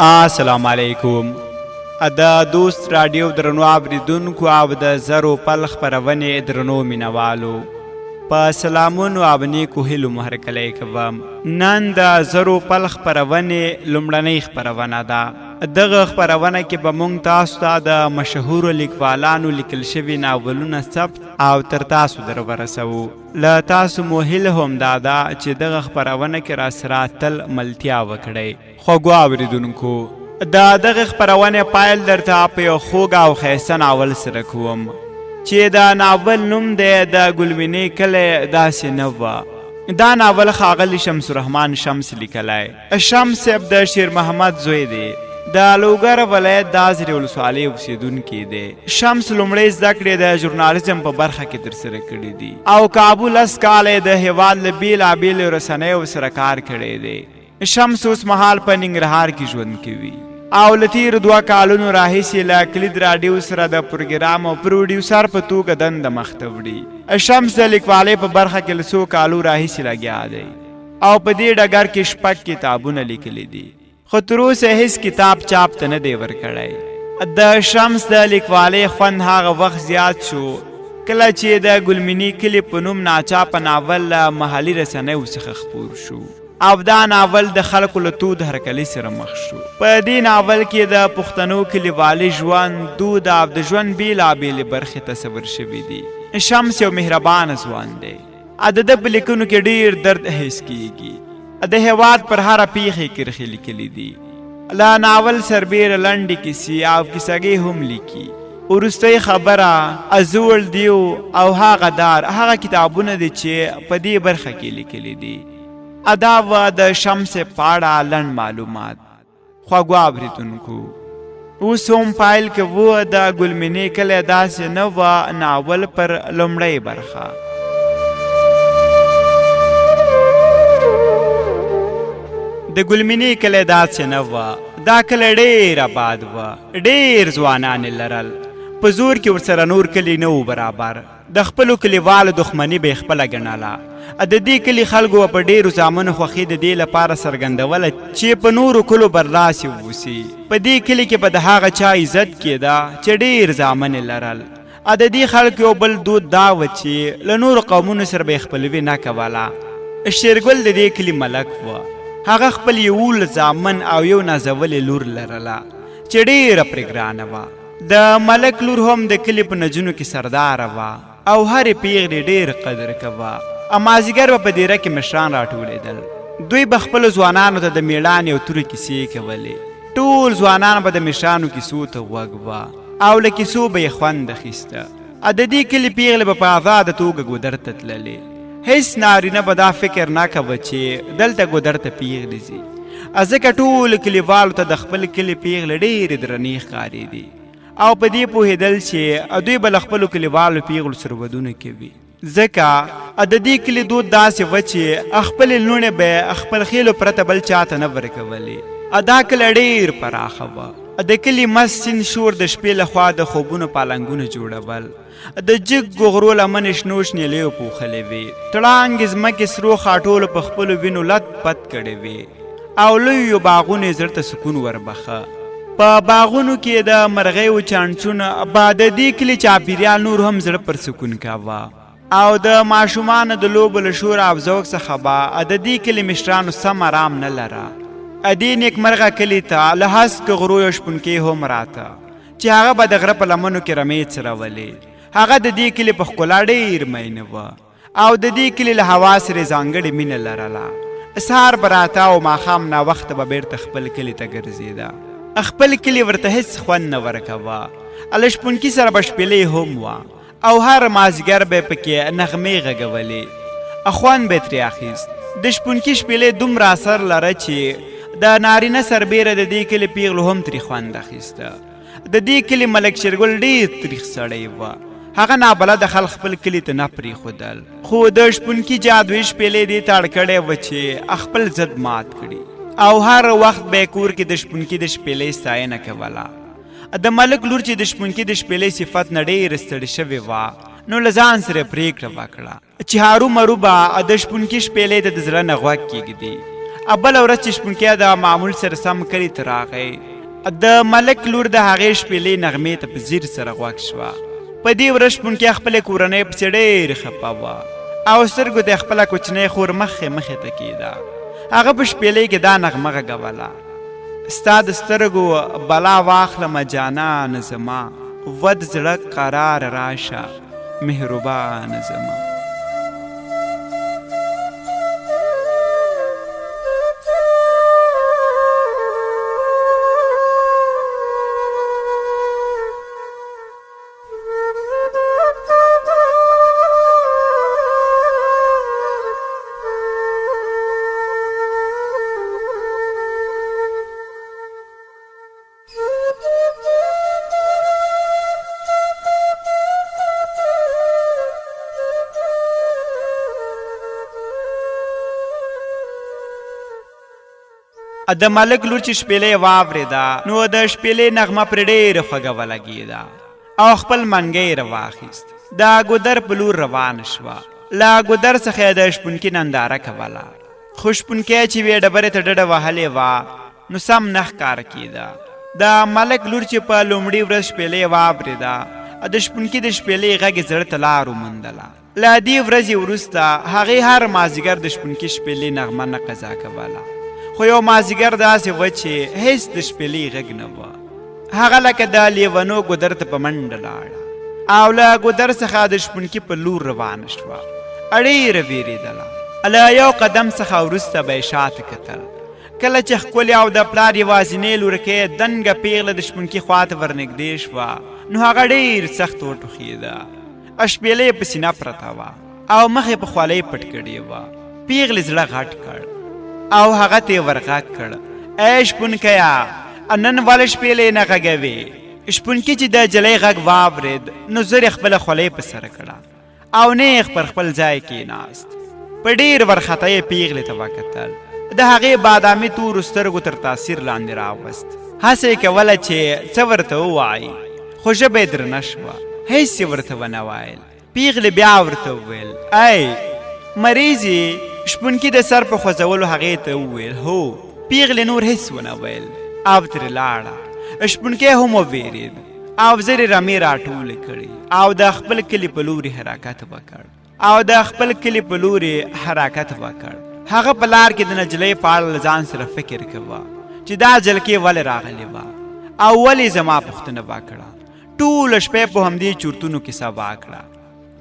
السلام علیکم. د دوست راډیو درنو اوریدونکو او د زرو پل خپرونې درنو مینوالو، په سلامونو او نیکو هیلو مو هرکلی کوم. نن د زرو پل خپرونې لومړنۍ خپرونه ده. دغه خپرونه کې به مونږ تاسو ته د مشهورو لیکوالانو لیکل شوي ناولونه ثبت او تر تاسو در ورسوو. له تاسو مو هیله هم دا ده چې دغه خپرونه کې راسره تل ملتیا وکړئ. خوږو اوریدونکو، د دغه خپرونې پیل درته په یو خوږ او ښایسته ناول سره کوم چې د ناول نوم دی د ګلمینې کلی داسې نه وه. دا ناول ښاغلي شمس الرحمن شمس لیکلی. شمس صاحب د شیر محمد زوی دی، د لوګر ولایت د ازرې ولسوالۍ اوسېدونکی دی. شمس لومړۍ زده کړې د ژورنالیزم په برخه کې ترسره کړې دي او کابو 10 کاله یې د هېواد له بېلابېلو رسنیو سره کار کړی دی. شمس اوس مهال په ننګرهار کې ژوند کوي او له تېرو 2 کالونو راهیسې له کلید راډیو سره د پروګرام او پروډیوسر په توګه دنده مخته وړي. شمس د لیکوالۍ په برخه کې له څو کالو راهیسې لګیا دی او په دې ډګر کې 6 کتابونه لیکلي دي، خو تر اوسه هیڅ کتاب چاپ ته نه دی ورکړی. د شمس د لیکوالۍ خوند هغه وخت زیات شو کله چې د ګلمینې کلي په نوم ناچاپه ناول له محلي رسنیو څخه خپور شو او دا ناول د خلکو له تود هرکلي سره مخ شو. په دې ناول کې د پښتنو کلیوالي ژوند، دود او د ژوند بېلابېلې برخې تصور شوې دي. شمس یو مهربانه ځوان دی. د ده په لیکنو کې ډېر درد حس کیږي. د هېواد پر هره پیښې کرښې لیکلې دي. له ناول سربېره لنډې کیسې او کیسهګۍ هم لیکي. وروستۍ خبره، زوړ دیو او هغه دار هغه کتابونه دي چې په دې برخه کې لیکلي دي. دا وه د شمس په اړه لنډ معلومات. خوږو اورېدونکو، اوس هم پیل کوو د ګلمینې کلی داسې نه وه ناول پر لومړۍ برخه. د ګلمینې کلی داسې نه وه. دا کلی ډېر آباد وه، ډېر ځوانان یې لرل، په زور کې ورسره نور کلي نه وو برابر. د خپلو کلیوالو دښمني به یې خپله ګڼله. د دې کلي خلکو به په ډېرو زامنو خوښي د دې لپاره څرګندوله چې په نورو کلو برلاسي واوسي. په دې کلي کې به د هغه چا عزت کېده چې ډېر زامن یې لرل. د دې خلکو یو بل دود دا و چې له نورو قومونو سره به یې خپلوي نه کوله. شېرګل د دې کلي ملک و. هغه خپل 11 زامن او یو نازولې لور لرله چې ډېره پرې ګرانه وه. د ملک لور هم د کلي په نجونو کې سرداره وه او هرې پیغلې ډېر قدر کوه. مازیګر به په دیره کې مشران راټولېدل. دوی به خپلو ځوانانو ته د میړانې او تورې کیسې کولې. ټول ځوانان به د مشرانو کیسو ته غوږ وه او له کیسو به یې خوند اخیسته. د دې کلي پیغلې به په ازاده توګه ګودر ته تللې. هیڅ نارینه به دا فکر نه کوه چې دلته ګودر ته پیغلې ځي، ځکه ټولو کلیوالو ته د خپل کلي پیغلې ډېرې درنې ښکارېدې او په دې پوهېدل چې دوی به له خپلو کلیوالو پیغلو سره ودونه کوي، ځکه د دې کلي دود داسې وه چې خپلې لوڼې به خپل خېلو پرته بل چاته نه ورکولې. دا کلی ډېر پراخه وه. د کلي مست سیند شور د شپې له خوا د خوبونو پالنګونه جوړول. د جګو غرو لمنې شنو شنیلیو پوښلې وې. تړانګې ځمکې سرو خاټولو په خپلو وینو لت پت کړې وې او لویو باغونو یې زړه ته سکون وربخښه. په باغونو کې د مرغیو چڼچون به د دې کلي چاپیریال نور هم زړه پر سکون کاوه او د ماشومانو د لوبو له شور او ذوق څخه به د دې کلي مشرانو سم ارام نه لره. دې نیکمرغه کلي ته له هسکو غرو یو شپونکی هم راته چې هغه به د غره په لمنو کې رمې څرولې. هغه د دې کلي په ښکلا ډېر مین و او د دې کلي له هوا سره یې ځانګړې مینه لرله. سهار به راته او ماښام ناوخته به بېرته خپل کلي ته ګرځېده. خپل کلي ورته هېڅ خوند نه ورکوه. له شپونکي سره به شپېلۍ هم وه او هر مازیګر به یې پکې نغمې غږولې، خوند به یې ترې اخیست. د شپونکي شپېلۍ دومره اثر لره چې د نارینه سربېره د دې کلي پیغلو هم ترې خوند اخیسته. د دې کلي ملک شیرګل ډېر تریخ سړی و. هغه نابلده خلک خپل کلي ته نه پرېښودل، خو د شپونکي جادويي شپېلۍ دې ته اړ کړی و چې خپل ضد مات کړي او هر وخت به یې کور کې د شپونکي د شپېلۍ ستاینه کوله. د ملک لور چې د شپونکي د شپېلۍ صفت نه ډېره ستړې شوې وه، نو له ځان سره یې پرېکړه وکړه چې هرومرو به د شپونکي شپېلۍ ته د زړه نه غوږ کېږدي. بله ورځ چې شپونکی د معمول سره سم کلي ته راغی، د ملک لور د هغې شپېلۍ نغمې ته په ځیر سره غوږ شوه. په دې ورځ شپونکی خپلې کورنۍ پسې ډېر خپه وه او سترګو ته یې خپله کوچنۍ خور مخې مخې ته کېده. هغه په شپېلۍ کې دا نغمه غږوله: ستا د سترګو بلا واخلمه جانانه زما، ود زړه قرار راشه مهربانه زما. د ملک لور چې شپېلۍ واورېده نو د شپېلۍ نغمه پرې ډېره خوږه ولګېده او خپل منګی یې راواخیست، د ګودر په لور روانه شوه. له ګودر څخه یې د شپونکي ننداره کوله، خو شپونکی چې یوې ډبرې ته ډډه وهلې وه نو سم نه ښکاره کېده. د ملک لور چې په لومړي ورځ شپېلۍ واورېده، د شپونکي د شپېلۍ غږ یې زړه ته لار وموندله. له دې ورځې وروسته هغې هر مازیګر د شپونکي شپېلۍ نغمه نه قضا کوله، خو یو مازیګر داسې و چې هېڅ د شپېلۍ غږ نه و. هغه لکه د لیونو ګودر ته په منډه لاړه او له ګودر څخه د شپونکي په لور روانه شوه. ډېره وېرېدله. له یو قدم څخه وروسته به یې شاته کتل. کله چې ښکلې او د پلار یوازینۍ لورکۍ دنګه پیغله د شپونکي خواته ورنږدې شوه نو هغه ډېر سخت وټوخېده. شپېلۍ یې په سینه پرته وه او مخ یې په خولۍ پټ کړې وه. پیغلې زړه غټ کړ او هغه ته یې ورغږ کړ: ای شپونکیه، نن ولې شپېلۍ نه غږوې؟ شپونکي چې د جلۍ غږ واورېد نو زر یې خپله خولۍ په سر کړه او نیغ پر خپل ځای کېناست. په ډېر ورخطا یې پیغلې ته وکتل. د هغې بادامي تورو سترګو تر تاثیر لاندې راوست. هڅه یې کوله چې څه ورته ووایي، خو ژبه یې درنه شوه، هېڅ یې ورته ونه ویل. پیغلې بیا ورته وویل: ای مریض یې؟ شپونکي د سر په خوځولو هغې ته وویل: هو. پیغلې نور هېڅ ونه ویل او ترې لاړه. شپونکی هم ووېرېد او زر یې رمې راټولې کړې او د خپل کلي په لوري حرکت وکړ. او د خپل کلي په لوري حرکت وکړ. هغه په لار کې د نجلۍ په اړه له ځان سره فکر کوه چې دا جلکې ولې راغلې وه او ولې زما پوښتنه وکړه. ټوله شپه په همدې چورتونو کې سبا کړه.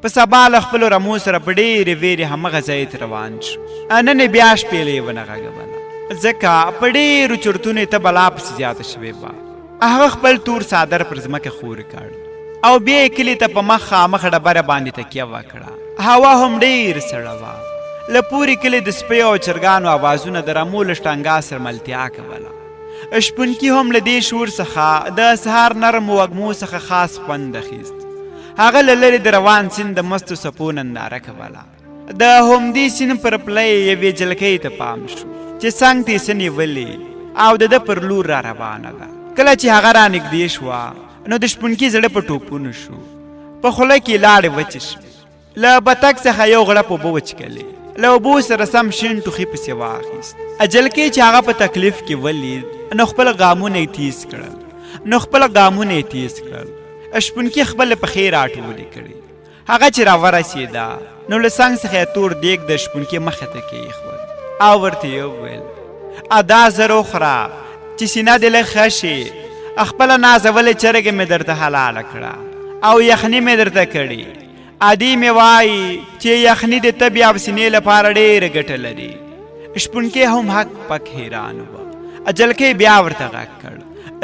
په سبا له خپلو رمو سره په ډېرې وېرې همغه ځای ته روان شو. نن یې بیا شپېلۍ ونه غږوله، ځکه په ډېرو چورتونو یې تبه لا پسې زیاته شوې وه. هغه خپل تور څادر پر ځمکه خور کړ او بیا یې کلي ته په مخامخ ډبره باندې تکیه وکړه. هوا هم ډېر سړه وه. له پورې کلي د سپیو او چرګانو اوازونه د رمو له شټنګا سره ملتیا کوله. شپونکي هم له دې شور څخه د سهار نرمو وږمو څخه خاص خوند اخیست. هغه له لرې د روان سیند د مستو څپو ننداره کوله. د همدې سیند پر پله یې یوې جلکۍ ته پام شو چې څنګ ته یې څه نیولې او د ده پر لور را روانه ده. کله چې هغه را نږدې شوه نو د شپونکي زړه په ټوپونو شو، په خوله کې یې لاړې وچې شوې. له بتک څخه یو غړپ اوبه وچکلې، له اوبو سره سم شین ټوخي پسې واخیست. جلکۍ چې هغه په تکلیف کې ولید نو خپل ګامونه یې تیز کړل نو خپل ګامونه یې تیز کړل. شپونکي خپلې پښې راټولې کړې. هغه چې راورسېده نو له څنګ څخه یې تور دیګ د شپونکي مخې ته کېښود او ورته یې وویل: ادا زر وخوره چې سینه دې لږ ښه شي. خپله نازولې چرګې مې درته حلاله کړه او یخني مې درته کړې. ادې مې وایي چې یخني د تبې او سینې لپاره ډېره ګټه لري. شپونکی هم هک پک حیران و. جلکۍ بیا ورته غږ کړ: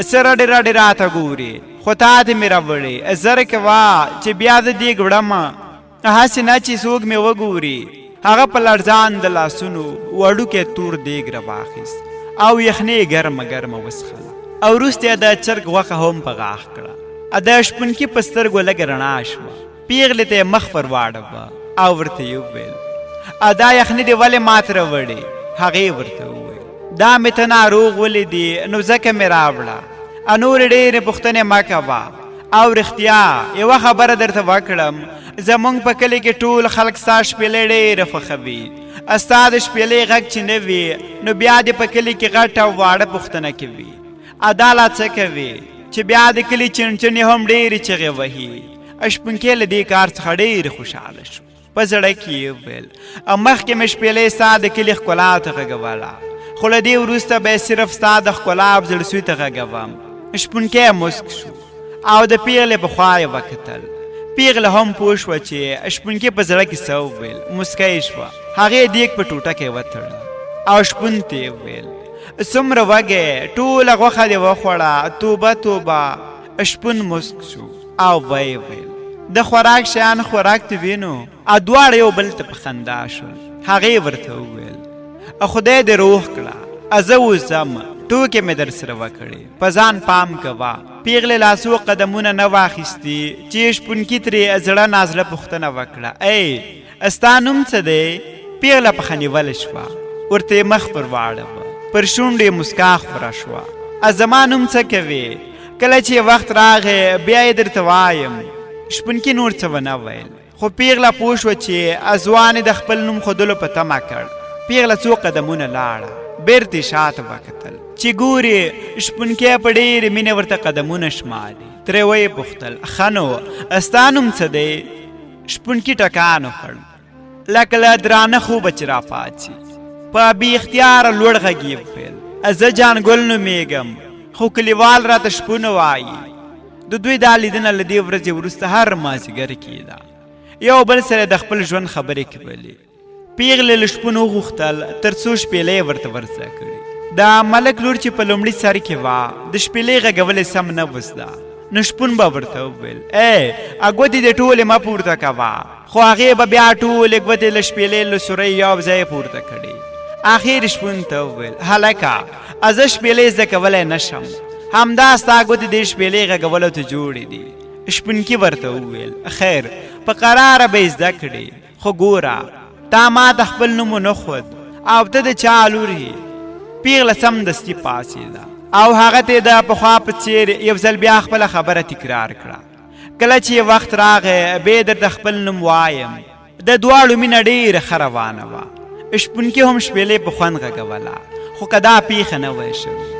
څه رډې رډې راته ګورې؟ خو تا ته مې راوړې، زر کوه چې بیا زه دیګ وړم، هسې نه چې څوک مې وګوري. هغه په لړزان د لاسونو وړوکی تور دیګ راواخیست او یخنۍ یې ګرمه ګرمه وڅښله او وروسته یې د چرګ غوښه هم په غاښ کړه. د شپونکي په سترګو لږه رڼا شوه. پیغلې ته یې مخ ور واړوه او ورته یې وویل: دا یخني دې ولې ماته راوړې؟ هغې ورته وویل: دا مې ته ناروغ ولیدې نو ځکه مې راوړه. نورې ډېرې پوښتنې مه کوه. او رښتیا یوه خبره درته وکړم، زمونږ په کلي کې ټول خلک ستا شپېلۍ ډېره خوښوي. ستا د شپېلۍ غږ چې نه وي نو بیا دې په کلي کې غټ او واړه پوښتنه کوي، ادا لا څه کوي چې بیا د کلي چڼچڼې هم ډېرې چغې وهي. شپونکی له دې کار څخه ډېر خوشحاله شو. په زړه کې یې وویل، مخکې مې شپېلۍ ستا د کلي ښکلا ته غږوله، خو له دې وروسته به یې صرف ستا د ښکلا او زړسوي ته غږوم. شپونکی موسک شو او د پیغلې په خوا یې وکتل. پیغله هم پوه شوه چې شپونکي په زړه کې څه وویل، موسکی شوه. هغې دیګ په ټوټه کې وتړه او شپون ته یې وویل، څومره وږی، ټوله غوښه دې وخوړه، توبه توبه. شپون موسک شو او ویې ویل، د خوراک شیان خوراک ته وینو. دواړه یو بل ته په خندا شول. هغې ورته وویل، خدای دې روغ کړه، زه اوس ځم، ټوکې مې در سره وکړې، په ځان پام کوه. پیغلې لا څو قدمونه نه واخیستي چې شپونکي ترې زړه نازړه پوښتنه وکړه، ای ستا نوم څه دی؟ پیغله پخه نیول شوه، ورته یې مخ پر واړوه، پر شونډو یې موسکا خوره شوه. زما نوم څه کوې؟ کله چې وخت راغی بیا یې درته وایم. شپونکي نور څه ونه ویل، خو پیغله پوه شوه چې ځوان یې د خپل نوم ښودلو په تمه کړ. پیغله څو قدمونه لاړه، بیرته یې شاته وکتل چې ګوري شپونکی په ډېرې مینې ورته قدمونه شماري. ترې ویې پوښتل، ښه نو ستا نوم څه دی؟ شپونکي ټکان وخوړ، لکه له درانه خوبه چې راپاڅي. په بې اختیاره لوړ غږ یې وویل، زه جان ګل نومېږم، خو کلیوال راته شپون وایي. د دوی دا لیدنه له دې ورځې وروسته هر مازیګر کېده. یو بل سره د خپل ژوند خبرې کولې. پیغلې له شپون وغوښتل تر څو شپېلۍ ورته ورزده کړي. د ملک لور چې په لومړي سر کې وه، د شپېلۍ غږول یې سم نه وو زده، نو شپون به ورته وویل، ای ګوتې دې ټولې مه پورته کوه. خو هغې به بیا ټولې ګوتې له شپېلۍ له سورۍ یو ځای پورته کړې. اخر شپون ته وویل، هلکه زه شپېلۍ زده کولی نه شم، همدا ستا ګوتې دې شپېلۍ غږولو ته جوړې دي. شپونکي ورته وویل، خیر، په قراره به یې زده کړې، خو ګوره تا ما ته خپل نوم ونه ښود او ته د چا لور یې؟ پیغله سمدستي پاڅېده او هغه ته یې د پخوا په څېر یو ځل بیا خپله خبره تکرار کړه. کله چې وخت راغی بیا درته خپل نوم وایم. د دواړو مینه ډېره ښه روانه وه. شپونکي هم شپېلۍ په خوند غږوله، خو که دا پېښه نه وای شوې.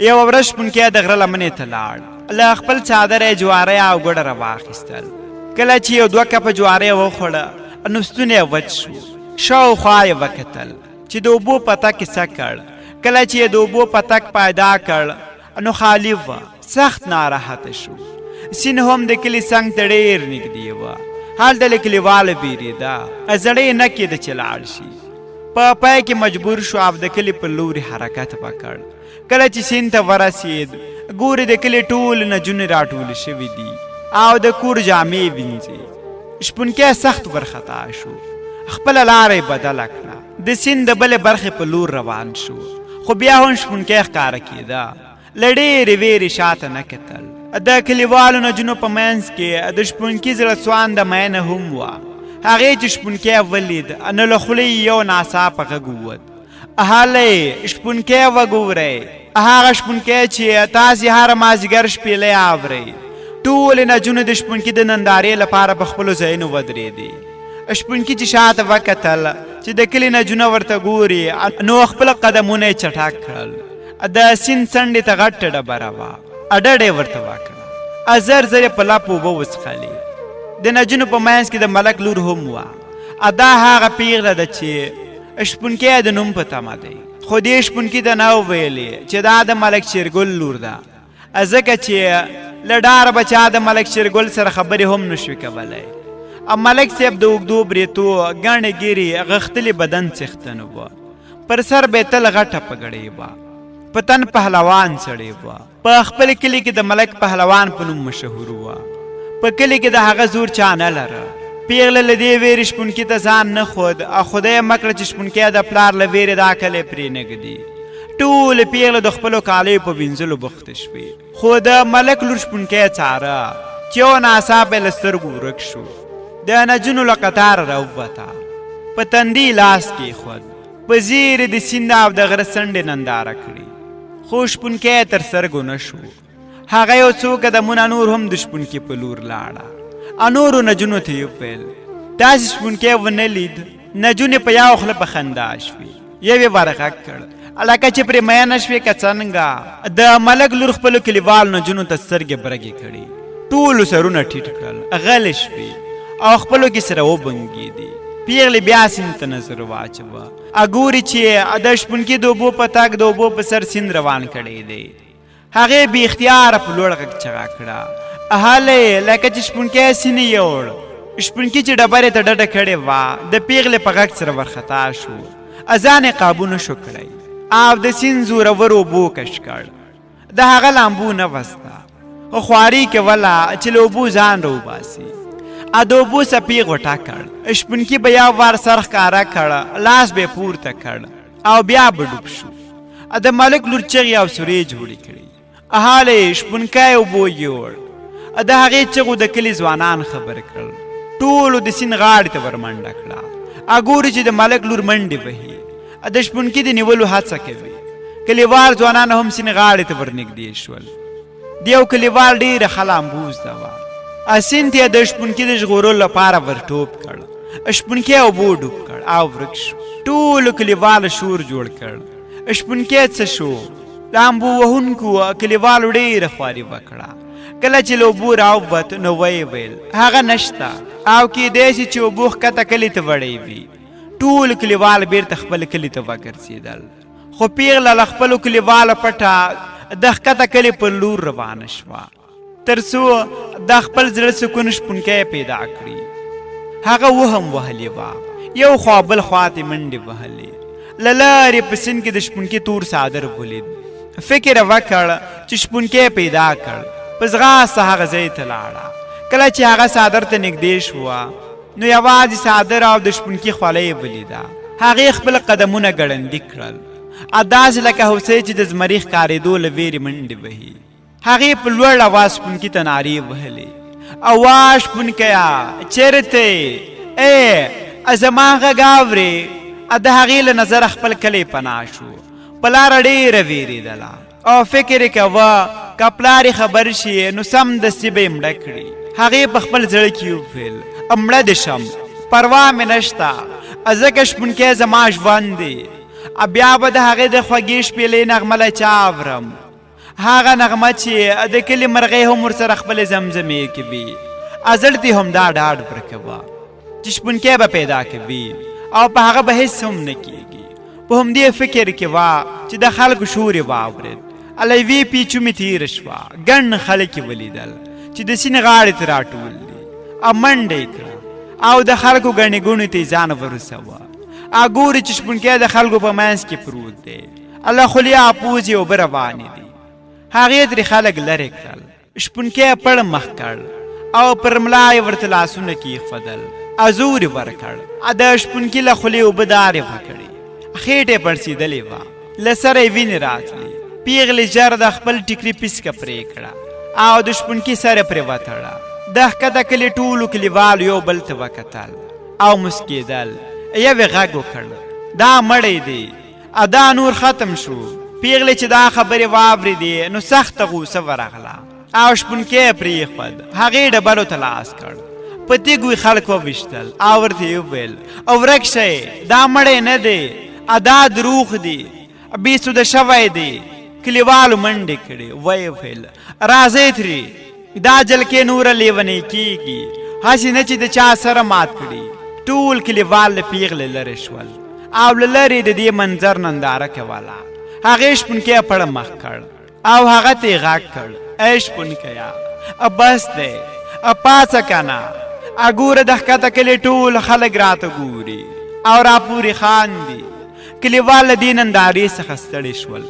یوه ورځ شپونکی د غره لمنې ته لاړ، له خپل څادره یې جوارۍ او ګوړه راواخیستل. کله چې یو دوه کپه جوارۍ وخوړه نو ستونی یې وچ شو. شاوخوا یې وکتل چې د اوبو پتک یې څه کړ. کله چې یې د اوبو پتک پیدا کړ نو خالي وه. سخت ناراحته شو. سین هم د کلي څنګ ته ډېر نږدې وه. هلته له کلیوالو بیرېده، زړه یې نه کېده چې لاړ شي. په پای کې مجبور شو او د کلي پر لوري حرکت وکړ. کله چې سیند ته ورسېد، ګوري د کلي ټولې نجونې راټولې شوې دي او د کور جامې وینځي. شپونکی سخت ورخطا شو، خپله لاره یې بدله کړه، د سیند د بلې برخې په لور روان شو، خو بیا هم شپونکی ښکاره کېده. له ډېرې وېرې شاته نه کتل. د کلیوالو نجونو په منځ کې د شپونکي زړه څوانده مینه هم وه. هغې چې شپونکی ولید نو له خولې یې یو ناڅاپه غږ ووت، هلئ شپونکی وګورئ، هغه شپونکی چې تاسې هر مازیګر شپېلۍ اورئ. ټولې نجونې د شپونکي د نندارې لپاره په خپلو ځایونو ودرېدې. شپونکي چې شاته وکتل چې د کلي نجونه ورته ګوري نو خپل قدمونه یې چټک کړل. د سیند څنډې ته غټه ډبره وه، ډډه یې ورته وکړه، زر زر یې په لپ اوبه وڅښلې. د نجونو په منځ کې د ملک لور هم وه. دا هغه پیغله ده چې شپونکی د نوم په تمه دی، خو دې شپونکي ته نه ویلې چې دا د ملک شیرګل لور ده، ځکه چې له ډاره به چا د ملک شیرګل سره خبرې هم نشوې کولی. ملک صاحب د اوږدو برېتو، ګڼې ږیرې، غښتلي بدن څښتن و. پر سر به یې تل غټه پګړۍ وه، په تن پهلوان سړی و. په خپل کلي کې د ملک پهلوان په نوم مشهور و. په کلي کې د هغه زور چا نه لره. پیغله له دې ویرې شپونکي ته ځان نه ښود، او خدای مه کړه چې شپونکی د پلار له ویرې دا کلی پرې نه ږدي. ټولې پیغلې د خپلو کالیو په وینځلو بوختې شوې، خو د ملک لور شپونکی څاره چې یو ناڅاپه له سترګو ورک شو. د نجونو له قطاره راووته، په تندي یې لاس کېښود، په ځیر یې د سیند او د غره څنډې ننداره کړې، خو شپونکی تر سترګو نه شو. هغه یو څو قدمونه نور هم د شپونکي په لور لاړه او نورو نجونو ته یې وویل، تاسې شپونکی ونه لید؟ نجونې په یو خوله په خندا شوې. یوې ورغږ کړ، لکه چې پرې مینه شوې که څنګه؟ د ملک لور خپلو کلیوالو نجونو ته سترګې برګې کړې. ټولو سرونه ټیټ کړل، غلې شوې او خپلو کې سره وبنګېدې. پیغلې بیا سیند ته نظر واچوه، ګوري چې د شپونکي د اوبو په تګ د اوبو په سر سیند روان کړی دی. هغې بې اختیاره په لوړ غږ چغه کړه، هلئ، لکه چې شپونکی سینې یوړ. شپونکي چې ډبرې ته ډډه کړې وه، د پیغلې په غږ سره ورخطا شو. ځان یې قابو نه شو کړی او د سیند زورور اوبو کش کړ. د هغه لامبو نه وسته، خو خواري کوله چې له اوبو ځان راوباسي. د اوبو څپې غوټه کړ. شپونکي به یو وار سر ښکاره کړ، لاس به یې پورته کړ او بیا به ډوب شو. د ملک لور چغې او سورې جوړې کړې، هالې شپونکی اوبو یوړ. د هغې چغو د کلي ځوانان خبر کړل. ټولو د سیند غاړې ته ورمنډه کړه. ګوري چې د ملک لور منډې وهي، د شپونکي د نیولو هڅه کوي. کلیوال ځوانان هم سیند غاړې ته ورنږدې شول. د یو کلیوال ډېره ښه لامبو زده وه. سیند ته یې د شپونکي د ژغورلو لپاره ورټوپ کړ. شپونکی اوبو ډوب کړ او ورک شو. ټولو کلیوالو شور جوړ کړ، شپونکی څه شو؟ لامبو وهونکو کلیوالو ډېره خواري وکړه. کله چې له اوبو راووت نو ویې ویل، هغه نشته او کیدای شي چې اوبو ښکته کلي ته وړی وي. ټول کلیوال بیرته خپل کلي ته وګرځېدل، خو پیغله له خپلو کلیوالو پټه د ښکته کلي پر لور روانه شوه، تر څو د خپل زړه سکون شپونکی پیدا کړي. هغه وهم وهلې وه، یو خوا بل خوا ته منډې وهلې. له لارې په سیند کې د شپونکي تور څادر ولید. فکر یې وکړ چې شپونکی پیدا کړ. په ځغاسته هغه ځای ته لاړه. کله چې هغه څادر ته نږدې شوه نو یوازې څادر او د شپونکي خولۍ یې ولیده. هغې خپل قدمونه ګړندي کړل، داسې لکه هوسۍ چې د زمري ښکارېدو له ویرې منډې وهي. هغې په لوړ اواز شپونکي ته نارې وهلې، او وا شپونکیه، چېرته یې؟ ای زما غږ اورې؟ د هغې له نظره خپل کلی پناه شو. په لاره ډېره وېرېدله او فکر یې کوه که پلار یې خبر شي نو سمدستي به یې مړه کړي. هغې په خپل زړه کې وویل، مړه دې شم، پروا مې نشته، ځکه شپونکی زما ژوند دی. بیا به د هغې د خوږې شپېلۍ نغمه له چا اورم، هغه نغمه چې د کلي مرغۍ هم ورسره خپلې زمزمې کوي. زړه ته همدا ډاډ ورکوه چې شپونکی به پیدا کوي او په هغه به هیڅ هم نه کیږي. په همدې فکر کې وه چې د خلکو شور یې واورېد. له یوې پیچومې تېره شوه، ګڼ خلک یې ولیدل چې د سیند غاړې ته راټول دي او منډه یې کړه او د خلکو ګڼې ګوڼې ته یې ځان ورسوه. ګوري چې شپونکی د خلکو په منځ کې پروت دی، له خولې او پوزې اوبه روانې دي. هغې ترې خلک لرې کړل. شپونکی پړ مخ کړ او پر ملا یې ورته لاسونه کېښودل، زور یې ورکړ. د شپونکي له خولې اوبه دارې وکړې، خېټه یې پړسېدلې وه، له سره یې وینې راتلې. پیغلې ژر د خپل ټیکري پیڅکه پرې کړه او د شپونکي سر یې پرې وتړه. د ښکته کلي ټولو کلیوالو یو بل ته وکتل او موسکېدل. یوې غږ وکړ، دا مړی دی، ادا نور ختم شو. پیغلې چې دا خبرې واورېدې نو سخته غوسه ورغله او شپونکی یې پرېښود. هغې ډبرو ته لاس کړ، په تیږو یې خلک وویشتل او ورته یې وویل، ورک شئ، دا مړی نه دی، ادا دروغ دي، بې سوده شوی دی. کلیوالو منډې کړې، ویې ویل، راځئ ترې، دا جلکې نوره لیونۍ کیږي، هسې نه چې د چا سره مات کړي. ټول کلیوال له پیغلې لرې شول او له لرې د دې منظر ننداره کوله. هغې شپونکی پړ مخ کړ او هغه ته یې غږ کړ، ای شپونکیه، بس دی، پاڅه که نه. ګوره د ښکته کلي ټول خلک راته ګوري او راپورې خاندي. کلیوال له دې نندارې څخه ستړي شول،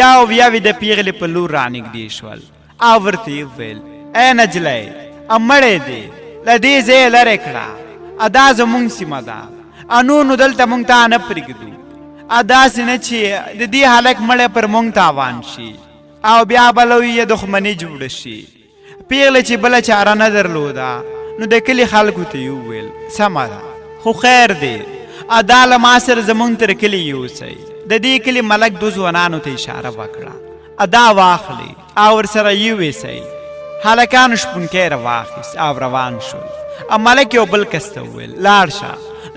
یو یو یې د پیغلې په لور رانږدې شول او ورته یې وویل، ای نجلۍ، مړی دی، له دې ځایه لرې کړه، دا زمونږ سیمه ده، نور نو دلته مونږ تا نه پرېږدو. داسې نه چې د دې هلک مړی پر مونږ تاوان شي او بیا به لویه دښمني جوړه شي. پیغلې چې بله چاره نه درلوده نو د کلي خلکو ته یې وویل، سمه ده، خو خیر دی، دا له ما سره زمونږ تر کلي یوسئ. د دې کلي ملک دوو ځوانانو ته اشاره وکړه، دا واخلئ او ورسره یې ویسئ. هلکانو شپونکی راواخیست او روان شول. ملک یو بل کس ته وویل، لاړ شه،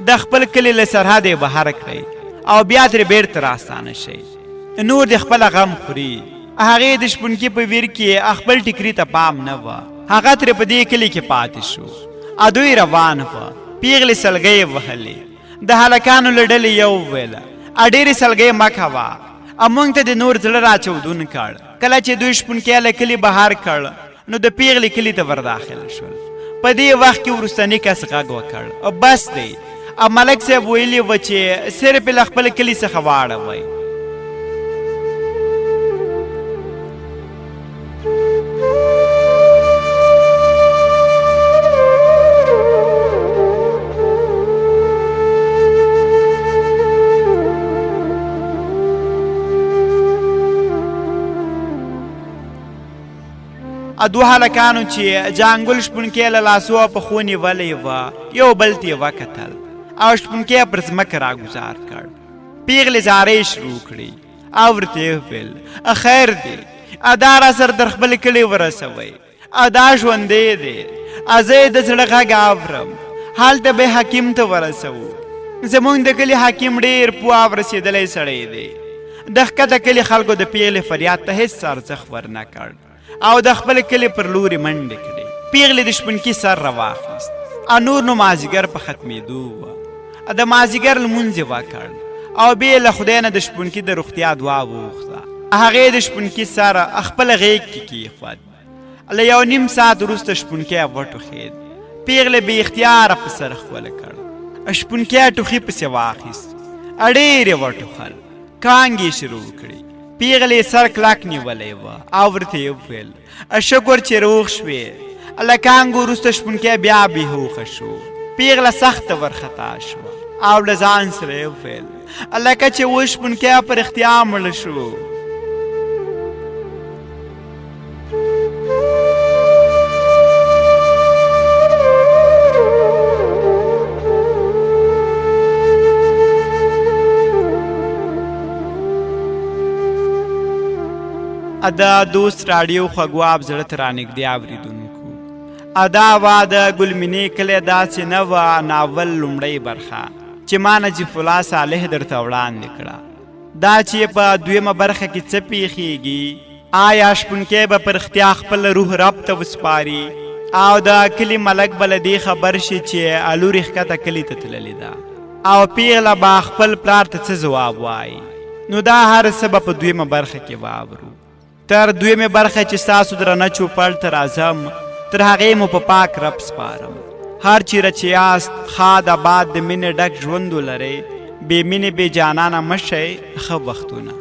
د خپل کلي له سرحده یې بهر کړئ او بیا ترې بېرته راستانه شئ. نور دې خپله غم خوري. هغې د شپونکي په ویر کې خپل ټیکري ته پام نه وه. هغه ترې په دې کلي کې پاتې شو. دوی روان وه. پیغلې سلګۍ یې وهلې. د هلکانو له ډلې یو وویل، ډېرې سلګۍ مه کوه. مونږ ته دې نور زړه راچاودون کړ. کله چې دوی شپونکی له کلي بهر کړ نو د پیغلې کلي ته ورداخل شول. په دې وخت کې وروستني کس غږ وکړ، بس دی، ملک صاحب ویلي و چې صرف یې له خپل کلي څخه واړوئ. دوه هلکانو چې جانګل شپونکی له لاسو او پښو نیولی وه یو بل ته یې وکتل او شپونکی پر ځمکه راګوزار کړ. پیغلې زارۍ شروع کړې او ورته یې وویل، خیر دی، دا را سره تر خپل کلي ورسوئ، دا ژوندی دی، زه یې د زړه غږ اورم، هلته به حکیم ته ورسوو. زمونږ د کلي حکیم ډېر پوه او رسېدلی سړی دی. د ښکته کلي خلکو د پیغلې فریاد ته هېڅ ارزښت ورنه کړ او د خپل کلي پر لوري منډې کړې. پیغلې د شپونکي سر راواخیست او نور نو مازیګر په ختمېدو و. د مازیګر لمونځ یې وکړ او بې له خدای نه د شپونکي د روغتیا دعا وغوښته. هغې د شپونکي سر خپل غېږ کې کېښود. له یو نیم ساعت وروسته شپونکی وټوخېد. پیغلې بې اختیاره په سر ښکل کړ. شپونکی ټوخي پسې واخیست. ډېر یې وټوخل. کانګې یې شروع کړې. پیغلې سر کلک نیولی و او ورته یې وویل، شکر چې روغ شوې. له کانګو وروسته شپونکی بیا بېهوښه شو. پیغله سخته ورخطا شوه او له ځان سره یې وویل، لکه چې اوس شپونکی په رښتیا مړ شو. ادا دوست راډیو خوږو اب زړه ته رانږدې اورېدونکو، ادا وا د ګلمینې کلی داسې نه وه ناول لومړۍ برخه چې ما نجیب الله صالح درته وړاندې کړه. دا چې په دویمه برخه کې څه پیښیږي، آیا شپونکی به پر رښتیا خپل روح رب ته وسپاري او د کلي ملک به له دې خبر شي چې لور یې ښکته کلي ته تللې ده او پیغله به خپل پلار ته څه ځواب وایي؟ نو دا هر څه به په دویمه برخه کې واورو. تر دویمې برخې چې ستاسو درنه چوپړ ته راځم، تر هغې مو په پاک رب سپارم. هر چیرې چې یاست ښاد آباد د مینې ډک ژوند ولرئ. بې مینې بې جانانه مه شئ. ښه وختونه.